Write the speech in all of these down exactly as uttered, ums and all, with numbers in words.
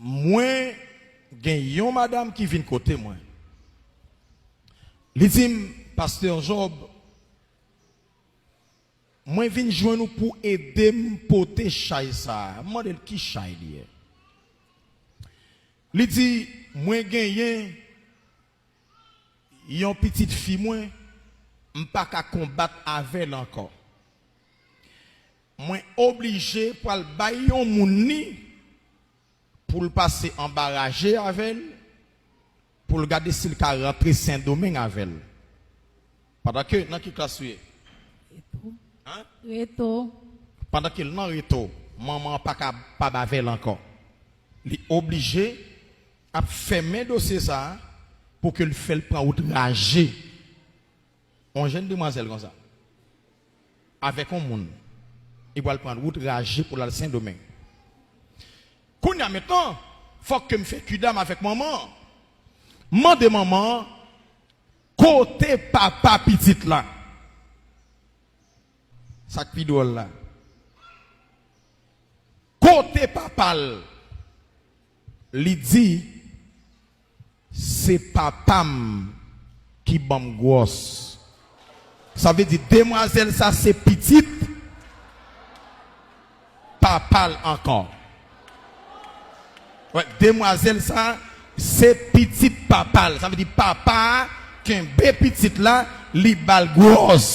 Mwen gen yon madanm ki vin kote mwen. Li di m, "Pastè Job, mwen vin jwenn ou pou ede m pote chay sa a." M mande l ki chay li ye. Li di, "Mwen genyen yon pitit fi mwen, m pa ka konbat avè l ankò. Mwen oblije pral bay yon moun li pou l pase anba raje avè l, pou l gade si l ka rantre Sendomeng avè l." Pandan ke, nan ki klas ou ye? Reto. An? Reto. Pandan ke l nan reto, manman an pa kapab avè l ankò. Li oblije ap fèmen dosye sa a pou ke l fè l pran wout raje. Yon jèn demwazèl konsa, avèk yon moun, li pral pran wout raje pou l al Sendomeng. Kounye a mentnan, fòk ke m fè kidam avèk manman an. M mande manman an, "Kote papa pitit la?" Sa k pi dwòl la, "Kote papa l?" Li di, "Se papa m ki ban m gwòs." Sa vle di, demwazèl sa se pitit papa l ankò. Wè, demwazèl sa se pitit papa l. Sa vle di, papa a kenbe pitit la, li ba l gwòs.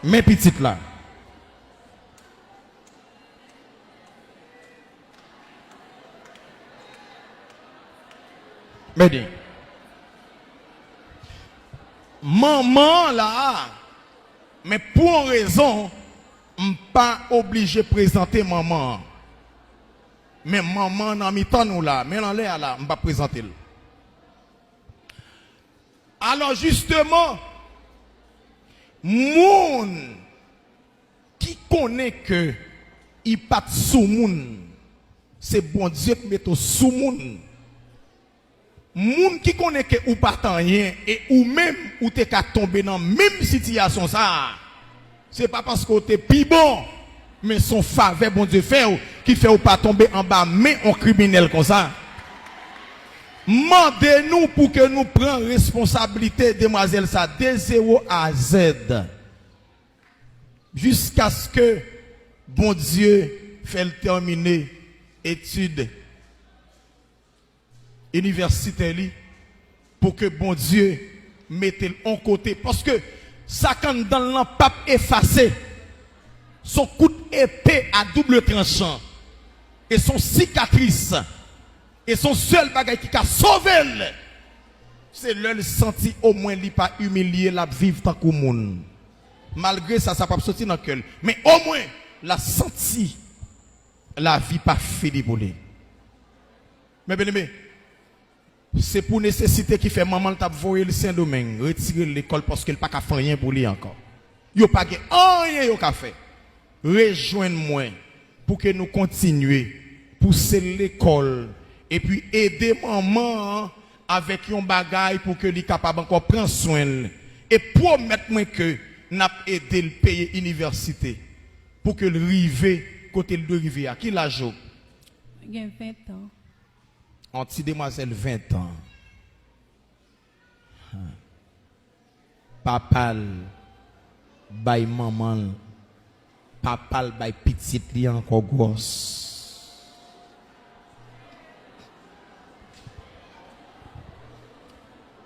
Men pitit la. Mède. Manman an la a, men pou yon rezon, m pa oblije prezante manman an. Men manman an nan mitan nou la, men l anlè a la, m p ap prezante l. Alò, jisteman, moun ki konnen ke li pa t sou moun, se Bondye k mete w sou moun. Moun ki konnen ke ou pa t anyen e ou menm ou te ka tonbe nan menm sitiyasyon sa a, se pa paske w te pi bon, men se yon favè Bondye fè w ki fè w pa tonbe anba men yon kriminèl konsa. M mande nou pou ke nou pran responsablite demwazèl sa de zewo a zèd, jiskaske Bondye fè l tèmine etid inivèsitè li, pou ke Bondye mete l on kote, paske sa k anndan l lan p ap efase. Se yon kout epe a double tranchan. E se yon sikatris. E se yon sèl bagay ki ka sove l, se lè l santi omwen li pa imilye, l ap viv tankou moun. Malgre sa, sa p ap soti nan kè l. Men omwen, l ap santi lavi pa fini pou li. Men byeneme, se pou nesesite ki fè manman l t ap voye l Sendomeng, retire l lekòl paske l pa ka fè anyen pou li ankò. Yo pa gen anyen yo ka fè. Rejwenn mwen pou ke nou kontinye pouse l lekòl epi ede manman an avèk yon bagay pou ke li kapab ankò pran swen l. E pwomèt mwen ke n ap ede l peye inivèsite pou ke l rive kote l dwe rive a. Ki laj ou? Mwen gen ven tan. Yon ti demwazèl ven tan. Papa l bay manman l, papa l bay pitit li ankò gwòs.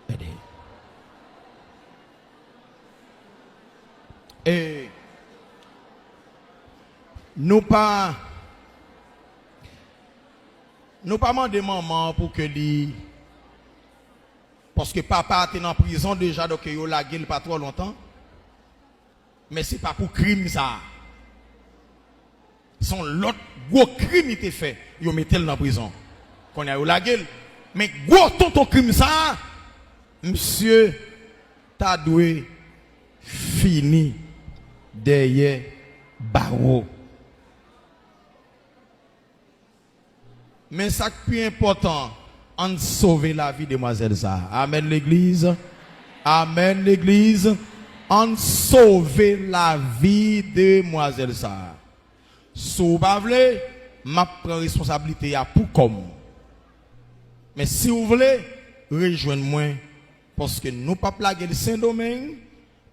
Gade. E nou pa, nou pa mande manman an pou ke li, paske papa a te nan prizon deja, donk yo lage l pa twò lontan. Men se pa pou krim sa a. Se yon lòt gwo krim li te fè, yo mete l nan prizon. Kounye a yo lage l. Men gwo tonton krim sa a, misye ta dwe fini dèyè bawo. Men sa k pi enpòtan, ann sove lavi demwazèl sa a. Amèn, legliz. Amèn, legliz. Ann sove lavi demwazèl sa a. Si w pa vle, m ap pran responsablite a pou kò m. Men si w vle, rejwenn mwen, paske nou p ap lage l Sendomeng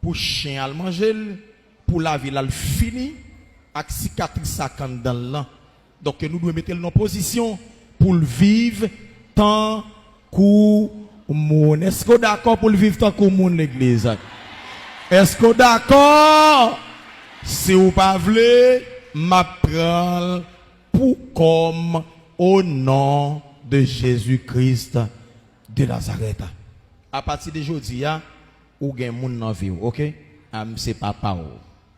pou chen al manje l, pou lavi l al fini ak sikatris sa k anndan l lan. Donk, nou dwe mete l nan pozisyon pou l viv tankou moun. Èske w dakò pou l viv tankou moun, legliz? Èske w dakò? Si w pa vle, m ap pran l pou kò m, o non de Jezi Kris de Nazarèt. Apati de jodi a, ou gen moun nan vi w, oke? A, m se papa w,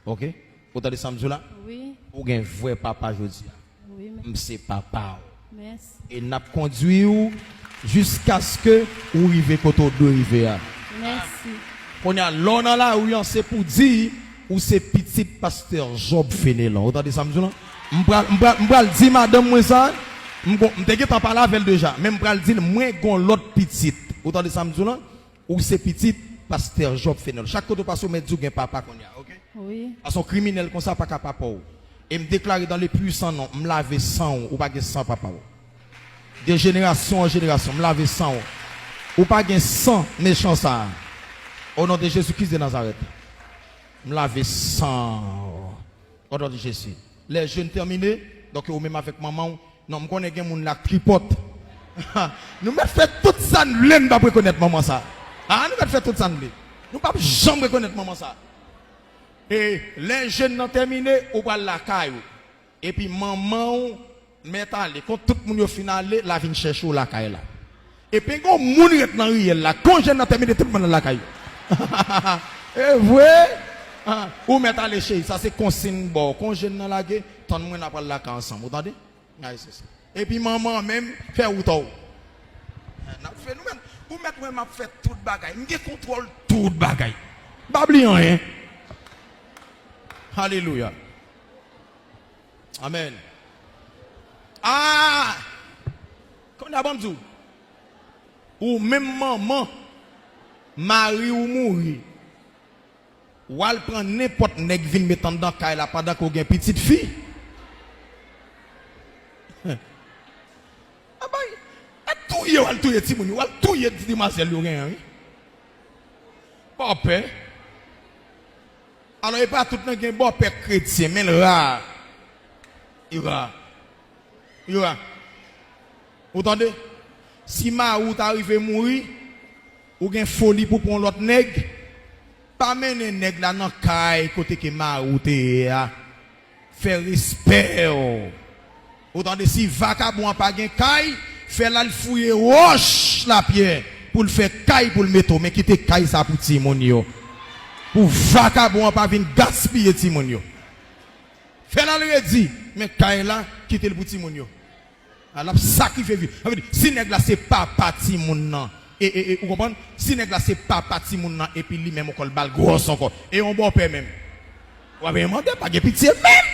oke? Ou tande sa m di w la? Wi. Ou gen vrè papa jodi a. Wi, men. M se papa w. Mèsi. E n ap kondui w jiskaske ou rive kote w dwe rive a. Mèsi. Kounye a, lè w nan lari an, se pou di ou se pitit pastè Job Fenelon. Ou tande sa m di w lan? M pral, m pral, m pral di madanm mwen sa. M gon, m te gentan pale avè l deja, men m pral di l, mwen gon lòt pitit. Ou tande sa m di w lan? Ou se pitit pastè Job Fenelon. Chak kote w pase, w mèt di w gen papa kounye a, oke? Wi. Paske yon kriminèl konsa pa ka papa w. E m deklare dans le puissant nom, m lave san w, ou pa gen san papa w. De jenerasyon an jenerasyon, m lave san w. Ou pa gen san mechan sa a. O non de Jezi Kris de Nazarèt. M lave san w. O non de Jezi. Lè jèn tèmine, donk ou menm avèk manman w. Non, m konnen gen moun la k tripòt. Nou mèt fè tout sa n vle, n p ap rekonèt manman sa. A, nou mèt fè tout sa n vle. Nou p ap janm rekonèt manman sa. E lè jèn nan tèmine, ou pral lakay ou. Epi manman w mèt ale. Kon tout moun yo fin ale, l a vin chèche w lakay la. Epi gen yon moun ret nan riyèl la. Kon jèn nan tèmine, tout moun al lakay yo. E vre? Ah, ou mèt ale cheri. Sa se konsiy m ba w. Kon jèn nan lage, tann mwen n a pral lakay ansanm. Ou tande? Ay, se sa. Epi manman an menm fè wout ou. N ap fè nou menm. Ou mèt wè m ap fè tout bagay. M gen kontwòl tout bagay. M pa bliye anyen. Alelouya. Amèn. Ah! Kounye a ban m di w. Ou menm manman, mari w mouri. W al pran nenpòt nèg vin met anndan kay la pandan ke w gen pitit fi. Abay, al touye, w al touye timoun yo, w al touye ti demwazèl yo genyen, wi. Bòpè. Alò, e pa tout nan gen bòpè kretyen, men l ra. Li ra. Li ra. Ou tande? Si mari w ta rive mouri, ou gen foli pou pran yon lòt nèg, pa mennen nèg la nan kay kote ke mari w te ye a. Fè respè w. Ou tande, si vakabon an pa gen kay, fè l al fouye wòch lapyè pou l fè kay pou l mete w. Men kite kay sa pou timoun yo. Pou vakabon an pa vin gaspiye timoun yo. Fè l al redi, men kay la, kite l pou timoun yo. A, l ap sakrifye vi. Sa vle di, si nèg la se papa timoun nan, e, e, e, ou konprann? Si nèg la se papa timoun nan, epi li menm ankò, l ba l gwòs ankò. E yon bòpè menm. W ap mande, pa gen pitye menm.